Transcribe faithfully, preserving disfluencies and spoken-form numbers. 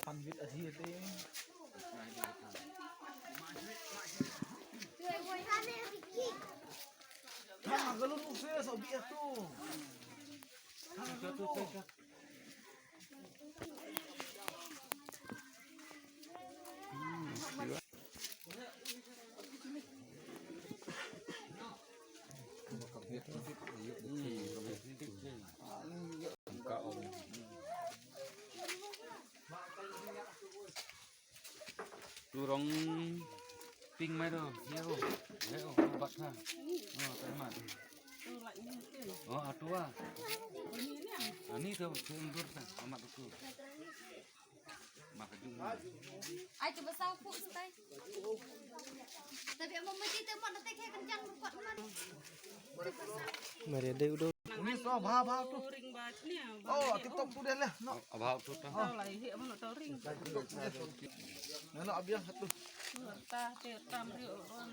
Pan bit a thi te. Thang ka lun u se so bi a tu. Thang ka lun. Tu rong ping mai do, ye o, ye o, bat ha. Oh, tai mat. Oh, atua. Ani tu, tu endur ta, amat tu. Ai, cuba saw pu setai. Tapi amang mesti tempat nanti kayak kencang kuat man. Mari ada udah. Ni so bha bha tu. Ring ba chnia. Oh, TikTok tu dia lah. No. Bha tu ta. Tau lai hi amang tau ring. Nano abiang satu. Ta te tam ri ron.